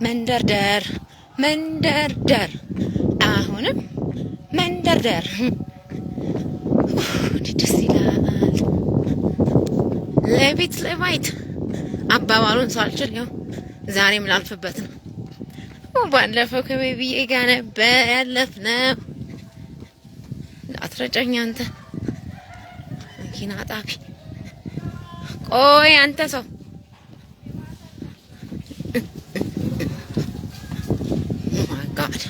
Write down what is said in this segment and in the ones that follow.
መንደርደር መንደርደር፣ አሁንም መንደርደር። እንዴት ደስ ይላል! ለቤት ለባይት አባባሉን ሳልችል ያው ዛሬም ላልፍበት ነው። ባለፈው ከቤቢዬ ጋር ነበር ያለፍነው። አትረጨኝ አንተ መኪና አጣቢ። ቆይ አንተ ሰው፣ my God።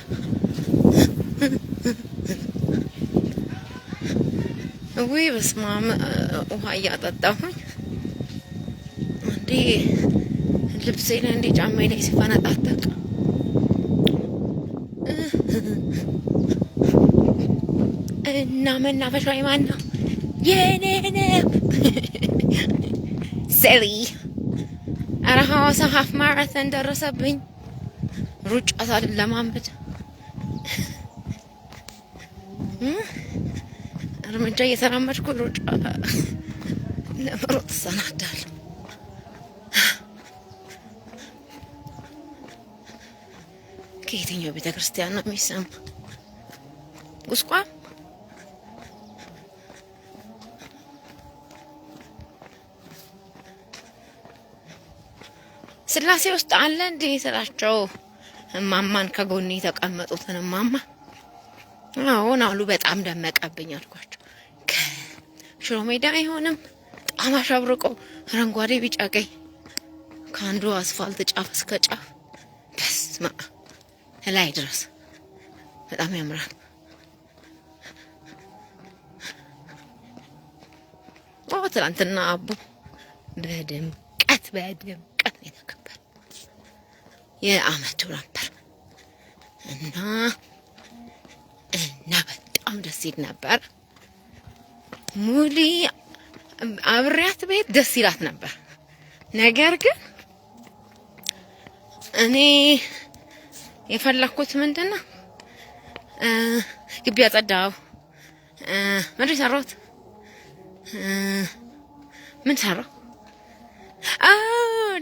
ውይ በስመ አብ፣ ውሃ እያጠጣሁኝ እንዴ ልብሴ ላይ እንዴ ጫማዬ ላይ ሲፈነጣጠቅ እና መናፈሻው የማን ነው? የኔ ነው። Silly። ኧረ ሐዋሳ half marathon ደረሰብኝ። ሩጫ ሳልለማመድ እርምጃ እየተራመድኩ ሩጫ ለመሮጥ እሰናዳለሁ። ከየትኛው ቤተ ክርስቲያን ነው የሚሰማ? ቁስቋም። ስላሴ ውስጥ አለ እንዴ ስላቸው እማማን፣ ከጎኔ የተቀመጡትን እማማ፣ አዎን አሉ። በጣም ደመቀብኝ አልኳቸው። ከሽሮ ሜዳ አይሆንም፣ በጣም አሸብርቆ አረንጓዴ፣ ቢጫ፣ ቀይ ከአንዱ አስፋልት ጫፍ እስከ ጫፍ፣ በስመ አብ፣ ላይ ድረስ በጣም ያምራል። ኦ ትላንትና አቦ በድምቀት በድምቀት ነው የተከበረ። የአመቱ ነበር እና በጣም ደስ ይል ነበር። ሙሊ አብሬያት ቤት ደስ ይላት ነበር። ነገር ግን እኔ የፈለኩት ምንድን ነው? ግቢ አጸዳው። ምንድን ሰራሁት? ምን ሰራው?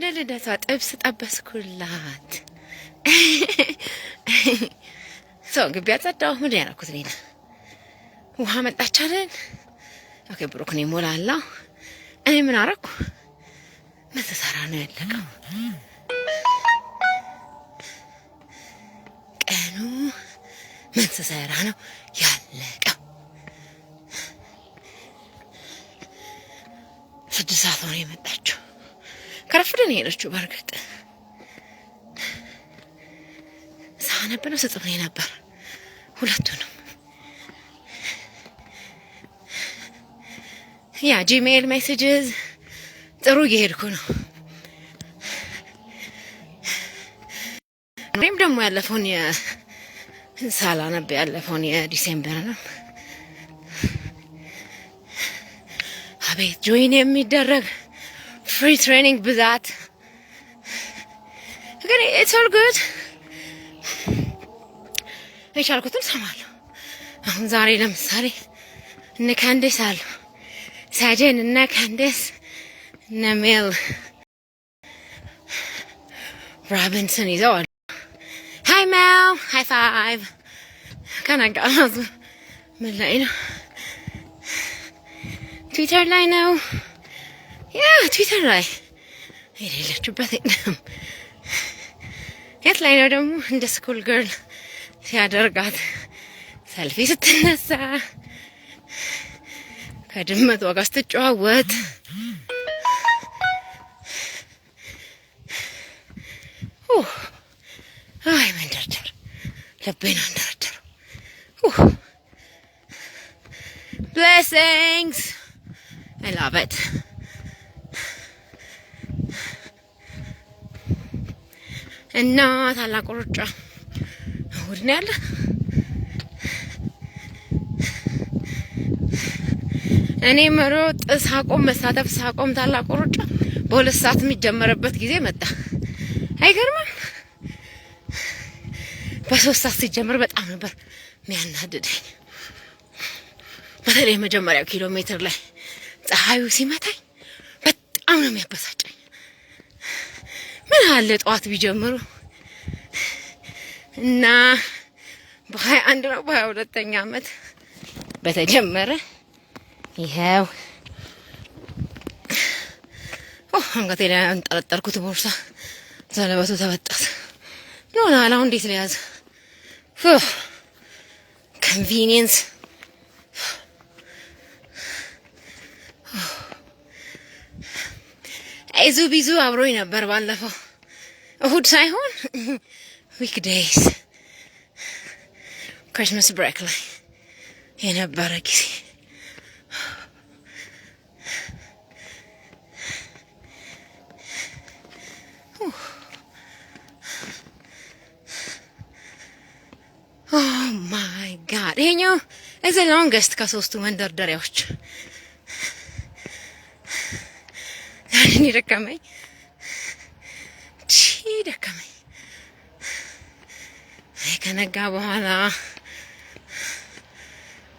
ለልደቷ ጥብስ ጠበስኩላት። ሰው ግቢ አጸዳው። ምንድን ያደረኩት ሌላ? ውሃ መጣች አይደል? Okay፣ ብሩክ ነው ሞላላ። እኔ ምን አረኩ? ምን ተሰራ ነው ያለቀው ቀኑ? ምን ስሰራ ነው ያለቀው? 6 ሰዓት ሆነ የመጣችው። ከረፍደ ነው የሄደችው። በእርግጥ ሳነብ ነው ስጽፍ ነው ነበር ሁለቱንም። Yeah, Gmail messages ጥሩ እየሄድኩ ነው። ወይም ደግሞ ያለፈውን ሳላነብ ያለፈውን የ December ነው። አቤት join የሚደረግ free training ብዛት፣ ግን it's all good። የቻልኩትን ሰማለሁ። አሁን ዛሬ ለምሳሌ እነ ካንዴስ አሉ፣ ሳጀን እና ካንዴስ እነ ሜል ሮቢንሰን ይዘዋል። Hi Mel, high five። ከነጋ ምን ላይ ነው? ትዊተር ላይ ነው። Yeah, ትዊተር ላይ የሌለችበት የለም። የት ላይ ነው ደግሞ እንደ school girl ሲያደርጋት ሰልፊ ስትነሳ፣ ከድመቷ ጋር ስትጨዋወት። አይ መንደርደር ልቤን አንደረደረው። Blessings, I love it። እና ታላቁ ሩጫ እሑድ ነው ያለ። እኔ መሮጥ ሳቆም፣ መሳተፍ ሳቆም ታላቁ ሩጫ በ2 ሰዓት የሚጀመርበት ጊዜ መጣ። አይገርምም? በ3 ሰዓት ሲጀመር በጣም ነበር የሚያናድደኝ። በተለይ የመጀመሪያው ኪሎ ሜትር ላይ ፀሐዩ ሲመታኝ በጣም ነው የሚያበሳጨኝ። ምን አለ ጠዋት ቢጀምሩ። እና በ21 ነው በ22ኛ አመት በተጀመረ ይኸው አንገቴ ላይ አንጠለጠልኩት ቦርሳ ዘለበቱ ተበጣት። ይሆናል አሁን እንዴት ሊያዝ convenience። አይዙ ቢዙ አብሮኝ ነበር ባለፈው እሁድ ሳይሆን weekdays Christmas break ላይ የነበረ ጊዜ። Oh my God፣ ይሄኛው is longest ከሶስቱ መንደርደሪያዎች። እኔ ደከመኝ፣ ደከመኝ። ከነጋ በኋላ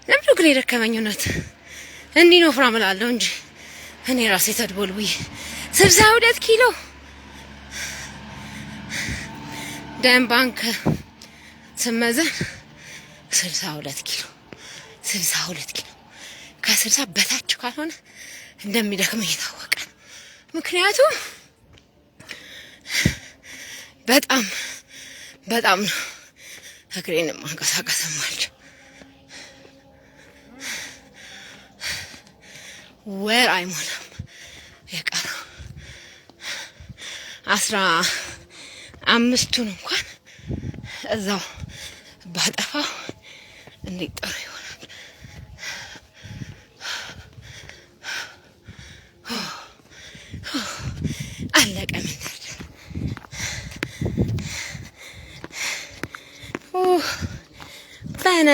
ለምንድነው ግን የደከመኝ? እውነት እንዲህ ነው ወፍራም እላለሁ እንጂ እኔ ራሴ ተድቦልቡዬ 62 ኪሎ ደም ባንክ ስመዘን 62 ኪሎ፣ 62 ኪሎ ከ60 በታች ካልሆነ እንደሚደክመኝ የታወቀ ነው። ምክንያቱም በጣም በጣም ነው እግሬን ማንቀሳቀስ የማልችል። ወር አይሞላም የቀረው፣ 15ቱን እንኳን እዛው ባጠፋው እንዴት ጥሩ ይሆናል። አለቀ መንደርደር። በነ